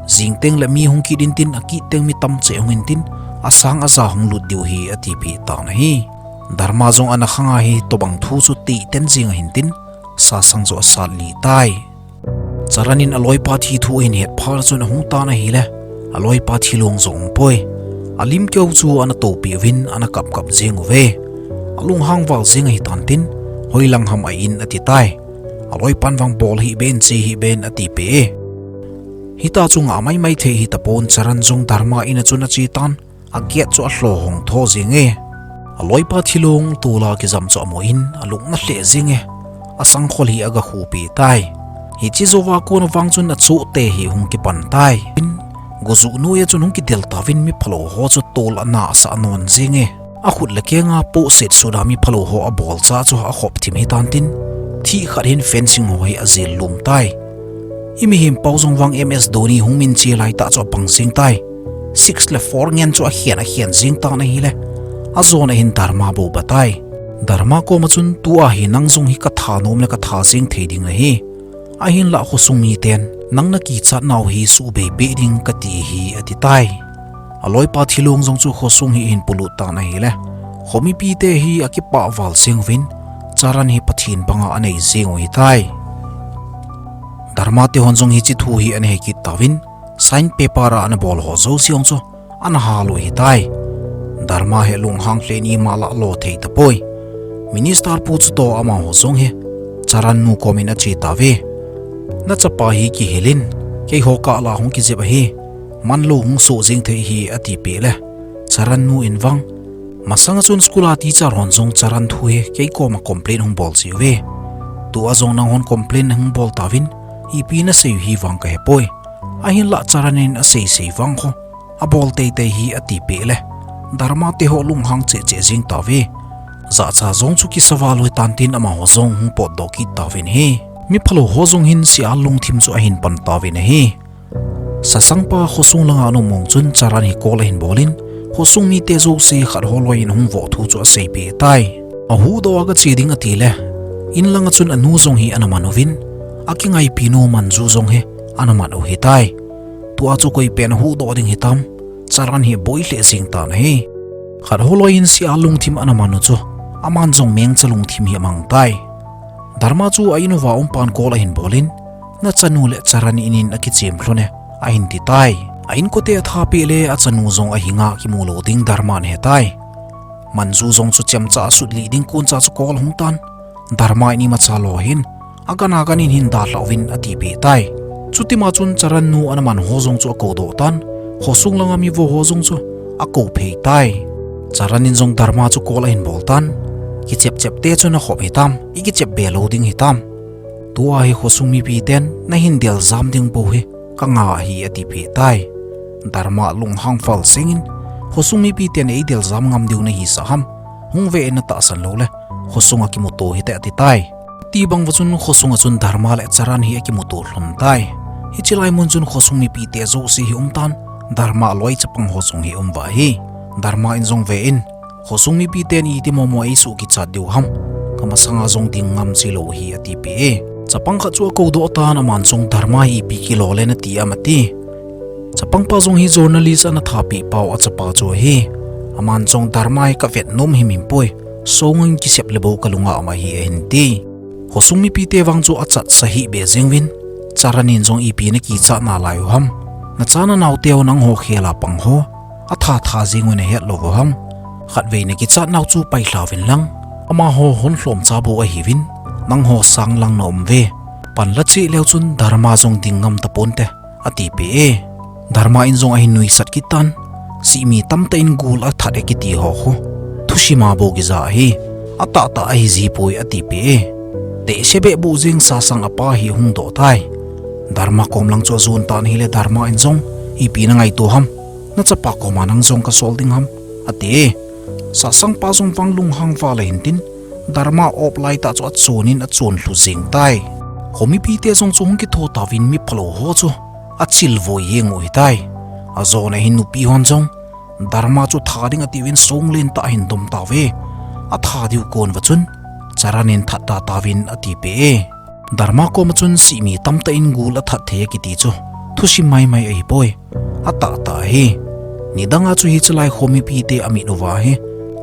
jing tengle mi hung kit intin, akit teng mi tam cheh hung intin, asang aja hung lut diu ahi ati peh tan ahi. Dharma jong ana khang a hitobang thu chu titen jeng ahin tin, Sasang chu asat lih tai. Charan in aloipa thi thu ahin het phat chun ahung tan ahile, aloipa Thilong jong aumpoi. Alim keu chu ana toupeh uvin ana kapkap jeng uve. Alunghang val jeng ahitan tin, hoilang ham a in ati tai. Aloipan vang bol hih ben, che hih ben ati peh e. Hita chu ngah maimai thei hitapon, Charan jong Dharma in a chun ache tan, agate chu alho hong tho jenge. Aloipa Thilong tola kijam chu amun, alung nalheh jenge. Asangkhol hi agakhupi tai. Hiche jouva kona vang chun achohte hi hung kipan tai. Gojuh noiya chun hung kidel tauvin, miphalou ho chu tol ana sah non jenge. Akhut le kenga pohset suda miphalou ho abolcha chu akhop thim hitan tin, thih khat hin fencing ho hi ajel lum tai. Imihem pau jong vang M S Dhoni hung minche laitah chu apang jeng tai. Six le four ngen chu akhen akhen jeng tan ahile, ajona hin Dharma bou abatai. Dharma koma chun, tua hi nang jong hi katha nom le katha jeng thei ding nahi. Ahinlah khosung miten, nang nakichat nau hi suhbei peh ding kati ahi, ati tai. Aloipa Thilong jong chu khosung hi ahin polut tan ahile, khomipite hi akipah val jeng uvin, Charan hi Pathen banga anei jeng u ahitai. Dharma te hon jong hiche thu hi ana hekit tauvin, sign paper a ana bol ho jouse jong chu ana hal u ahitai. Dharma hi lunghang lheh in ima lah alo thei tapoi. Minister pu chutoh amaho jong hi Charan nu komin ache tauve. Nachapa hi kihil in, keiho kah lah hung kijep ahi, manlou hung soh jeng thei ahi, ati peh le, Charan nu in vang, masanga chun school a teacher hon jong Charan thu hi kei koma complain hung bol jiuve. Tua jong nanghon complain nahung bol tauvin, ipi nasei u hi vang kahepoi. Ahinlah Charan in asei sei vang kho, abol teitei ahi, ati peh le, Dharma te ho lunghang cheh cheh jeng tauve. Jahcha jong chu kisa val u ahitan tin, amaho jong hung potdoh kit tauvin ahi. Miphalou ho jong hin Sial lungthim chu ahin pan tauvin ahi. Sasangpa khosung langa ana um mong chun Charan hi call ahin bol in, khosung mite jouse khat holoi in ahung voh thu chu aseipeh tai. Ahuhdoh a kache ding ati le, in langa chun anu jong hi ana man uvin, akingaipi nu Manju jong hi ana man u ahitai. Tua chu koi pen ahuhdoh ding hitam, Charan hi aboi lheh jeng tan ahi. Khat holoi in Sial lungthim ana man u chu, aman jong mengcha lungthim hi amang tai. Dharma chu a in uva umpan call ahin bol in, nachanu le Charan in in akichem lhon e, ahin ti tai. A inkote atha peh le achanu jong ahinga kimu lou ding Dharma in ahe tai. Manju jong chu chemcha asut lih ding koncha chu call ahung tan. Dharma in imacha lou hin, agan agan in hin dalhah uvin atipeh tai. Chutima chun Charan nu ana man ho jong chu akoudoh tan. Khosung langa mi vo ho jong chu akou phei tai. Charan in jong Dharma chu call ahin bol tan. Kichep chep te chun akhop hitam, ikichep be lou ding hitam. Tua hi khosung mipi ten nahin del jam ding bou hi kanga ahi atipeh tai. Dharma lunghang val jengin, khosung mipi ten eidel jam ngam diu nahisah ham. Hung ve in natahsan lou le, khosunga kimuto hite ati tai. Tibang va chun khosunga chun Dharma le Charan hi akimuto lhon tai. Hiche lai mun chun khosung mipi te jouse hi um tan, Dharma loi chapang ho jong hi um va hi. Dharma in jong ve in, khosung mipi ten iti momo eisuh kichat diu ham. Kamasanga jong ding ngam chilou hi atipeh e. Chapang khat chu akoudoh tan aman jong Dharma hi ipi kilo le nati am ati. Chapang pa jong hi journalist ana thapeh pau achapa chu ahi. Aman jong Dharma hi kavet nom himhim poi. Songin kisep le bou kalunga um ahi ahin ti. Khosung mipi te vang chu achat sahih be jeng uvin. Charan in jong ipi nakichat nalai u ham. Nacha nanao teu nangho khela pang ho. Atha tha jeng u nahet lou u ham. Khatvei nakichat nau chu pailha uvin lang. Amaho hon lhomcha bou ahiuvin. Nangho sang lang na um uve. Pan la cheh leu chun Dharma jong ding ngam taponte. Atipeh e. Dharma in jong ahin nuisat kit tan. Sihmi tamtah in gul athat e kiti ho khu. Thusim a bou kija ahi. Atahtah ahi jipoi atipeh e. Tehse beh bou jeng Sasang apa hi hung doh tai. Dharma kom lang chu ajon tan ahile Dharma in jong, ipi nangaito ham. Nachapa koma nang jong kasol ding ham. Ati e. Sasang pa jong vang lunghang val ahin tin. Dharma op lai tah chu achon in achon lhu jeng tai. Khomipi te jong chu hung kitho tauvin miphalou ho chu achil voi jeng u hitai. Ajona hin nupi hon jong Dharma chu tha ding atiuvin song len tah ahin dom tauve. Atha diu kon va chun Charan in that ta tauvin atipeh e. Dharma koma chun sihmi tamtah in gul athat thei akiti chu thusim maimai ahipoi. Atahtah ahi. Nidanga chu hiche lai khomipi te amit uva hi.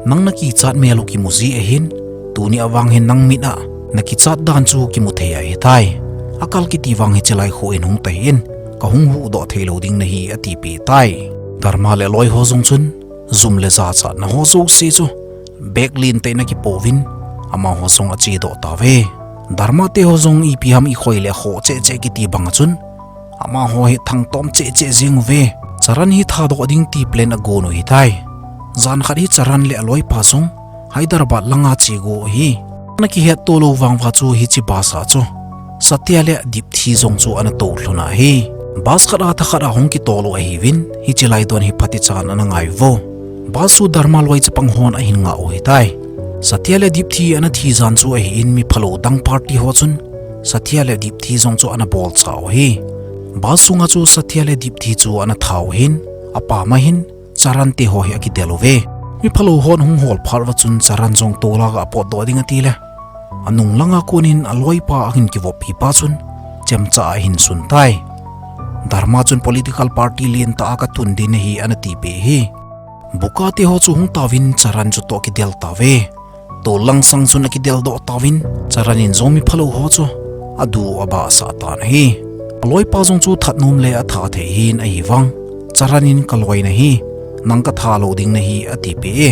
Nang nakichat mel u kimu ji ahin. Tuni a vang hin nang mit a nakichat dan chu kimu thei ahitai. Akal kiti vang hiche lai kho in hung tahih in. Kahung huhdoh thei lou ding nahi atipeh tai. Dharma le loi ho jong chun jum le jachatna ho jouse chu bag lentah in akipouvin, amaho jong achedoh tauve. Dharma te ho jong ipi ham ikhoi le kho cheh cheh kiti bang a chun, amaho hi thangtom cheh cheh jeng uve. Charan hi thadoh ding ti plan agon u hitai. Jan khat hi Charan le aloipa jong Hyderabad langa che go u hi. Ana kihetto lou vang uva chu hiche bus a chu Satya le Dipthi jong chu ana tou lhon ahi. Bus khat a thakhat a hung kitol u ahiuvin, hiche lai don hi phatichan ana ngai uvo. Bus chu Dharma loi chapang hon ahin ngah u hitai. Satya le Dipthi ana thi jan chu ahin miphalou dang party ho chun Satya le Dipthi jong chu ana bolcha u ahi. Bus sunga chu Satya le Dipthi chu ana tha u ahin, apam a hin Charan te ho hi akidel uve. Miphalou hon hung hol phat uva chun Charan jong tola ga potdoh ding ati le. Anung langa konin aloipa ahin kivoppi pa chun chemcha ahin sun tai. Dharma chun political party lentah a katun ding nahi ana tipeh hi. Buka te ho chu hung tauvin Charan chu toh kidel tauve. Tol langsang chun akideldoh tauvin, Charan in jong miphalou ho chu adu abahsah tan ahi. Aloipa jong chu that nom le atha thei hin ahivang, Charan in kaloi nahi, nang katha lou ding nahi atipeh e.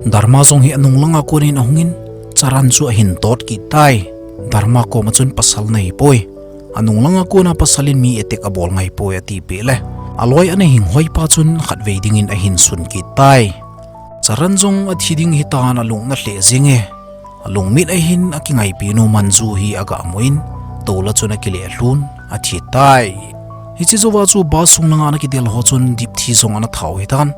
Dharma jong hi anung langa konin ahungin, Charan chu ahin tot kit tai. Dharma koma chun pasal nahipoi. Anung langa kona pasal in mi attack abol ngaipoi atipeh le, aloi ana hing hoipa chun khatvei dingin ahin sun kit tai. Charan jong athi ding hitan alung ana lheh jenge. Alungmit ahin akingaipi nu Manju hi agamu in, tola chun akile lhun, athi tai. Hiche jouva chu bus sung langa ana kidel ho chun Dipthi jong ana tha u hitan.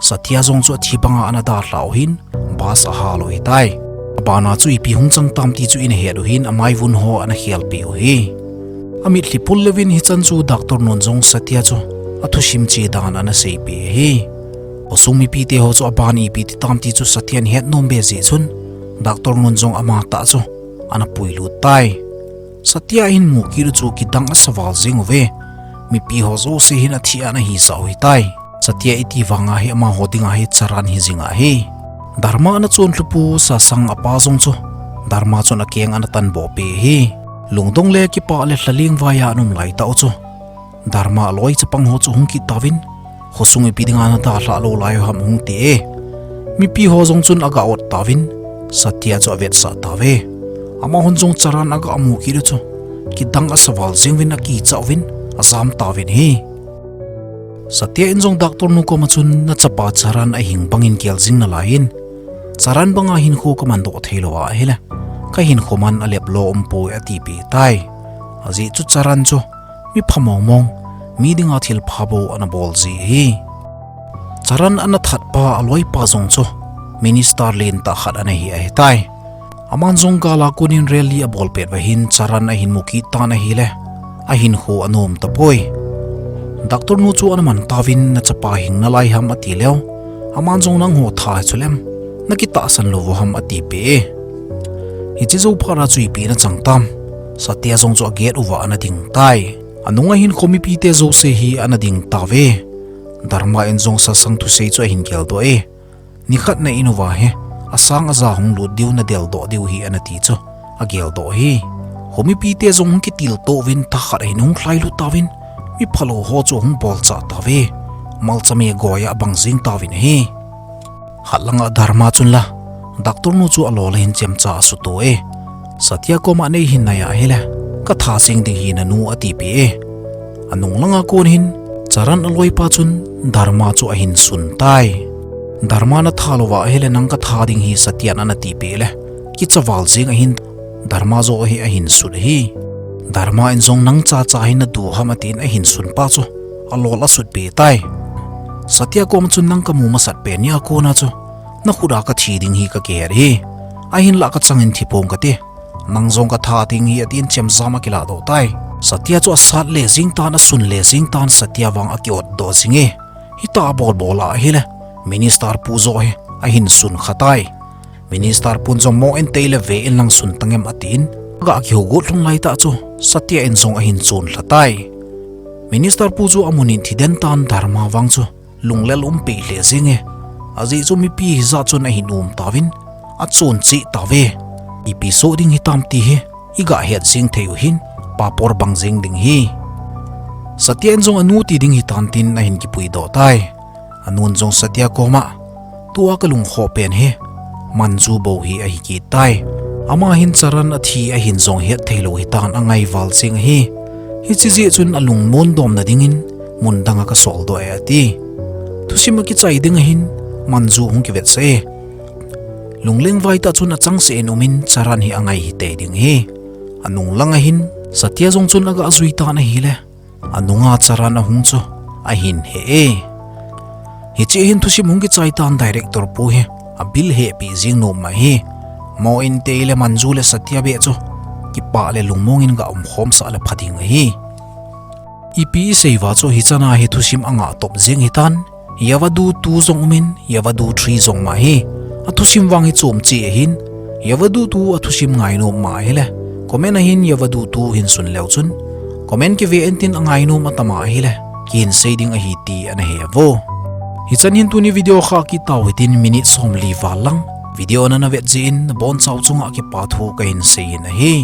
Satya jong chu athi banga ana dalhah u hin, bus ahal u hitai. Abana chu ipi hung chang tam ti chu ina het u hin, amaivun ho ana khelpeh u hi. Amitlhi pul leuvin hichan chu doctor nun jong Satya chu athusim che dan ana seipeh hi. Khosung mipite ho chu aban ipi ti tam ti chu Satya in het nom be jeh chun, doctor nun jong amatah chu ana puilut tai. Satya ahin mu kit u chu kidang asa val jeng uve. Mipi ho jouse hin athi ana hisah u hitai. Satya iti vanga hi amaho dinga hi Charan hi jing ahi. Dharma ana chonlhupu Sasang apa jong chu Dharma chun akeng ana tanboh peh hi. Lungdong le kipah le lhaling vaiya ana um laitah u chu Dharma loi chapang ho chu hung kit tauvin, khosung ipi dinga nadalhah lou lai u ham hung ti e. Mipi ho jong chun aga ot tauvin, Satya chu avetsah tauve. Amahon jong Charan aga mu kit u chu kidang asa val jeng uvin, akicha uvin, ajam tauvin ahi. Satya in jong doctor nu koma chun, nachapa Charan ahing bangin gel jing nalai in, Charan banga hinkho kaman doh thei lou ahile, kahinkho man alep lou umpoi, atipeh tai. Ajeh chu Charan chu mi pha mong mong, mi dinga thil pha bou ana bol ji ahi. Charan ana that pa aloipa jong chu minister lentah khat ana hi ahitai. Aman jong gal a konin rally abol pet uva hin Charan ahin mu kit tan ahile, ahinkho anom tapoi. Doctor nu chu ana man tauvin, nachapa hing nalai ham ati leu, aman jong nangho tha hi chu lem, nakitahsan lou u ham atipeh e. Hiche jou phat a chu ipi ana chang tam. Satya jong chu agate uva ana ding tai. Anunga hin khomipite jouse hi ana ding tauve. Dharma in jong Shashank thusei chu ahin geldoh e. Nikhat na in uva hi asang aja hung lut diu, nadeldoh diu hi ana ti chu ageldoh ahi. Khomipite jong hung kitilto uvin, thakhat ahin hung lhailut tauvin, mi phalou ho chu hung bolchah tauve. Malchame goi a abang jing tauvin ahi. Khat langa Dharma chun la, doctor nu chu alol a hin chemcha asuto e. Satya koma, neihin nai ahile, katha jeng ding hi nanu, atipeh e. Anung langa kon hin Charan aloipa chun Dharma chu ahin sun tai. Dharma natha louva ahile, nang katha ding hi Satya in ana tipeh le, kicha val jeng ahin, Dharma joh hi ahin sut ahi. Dharma in jong, nang chacha hi nadu ham, atin ahin sun pa chu alol asutpeh tai. Satya koma chun, nang kamu masat pen nia kona chu nakhut a kathi ding hi kakihet ahi. Ahinlah kachangin thi pong kate, nang jong katha ding hi, atin chemjam akilahdoh tai. Satya chu asat le jeng tan, asun le jeng tan, Satya vang akiotdoh jing e. Hitia abol bol a ahile, minister pu joh hi ahin sun kha tai. Minister pun jong, mo in teile ve in lang sun tangem, atin aga kihugot lhung laitah chu Satya in jong ahin chon lha tai. Minister pu chu amun in thi den tan, Dharma vang chu lunglel um peh lheh jeng e. Ajeh chu mipi hijat chun ahin um tauvin, achon cheh tauve. Ipi soh ding hitam ti hi iga het jeng thei u hin, papor bang jeng ding hi. Satya in jong anu ti ding hitan tin ahin kipuidoh tai. Anun jong Satya koma, tua kalungkhoh pen hi Manju bou hi ahi kit tai. Ama hin Charan athi ahin jong het thei lou hitan, angai val jeng ahi. Hiche jeh chun alungmon domna dingin mun danga kasoldoh e, ati. Thusim akichai ding ahin Manju hung kivetsah e. Lungleng vai tah chun achangseh in umin Charan hi angai hitei ding ahi. Anung langa hin Satya jong chun aga jui tan ahile, anunga Charan ahung chu ahin he e. Hiche hin thusim hung kichai tan, director pu hi abil hehpeh jeng nom ahi. Mo in teile Manju le Satya beh chu kipah le lungmong in ga umkhom sah le pha ding ahi. Ipi isei uva chu hichan a hi thusim angah top jeng hitan. Yavadhu two jong umin, Yavadhu three jong um ahi. Athusim vang hi chom cheh ahin, Yavadhu two athusim ngainom um ahile, comment a hin Yavadhu two hin sun leu chun, comment kive intin, angainom atam ahile, kihin sei ding ahi ti ana he uvo. Hichan hin tuni video kha kit tau hitin, minute somli val lang video nana vet jeh in nabonchau chunga kipa thu kahin sei in ahi.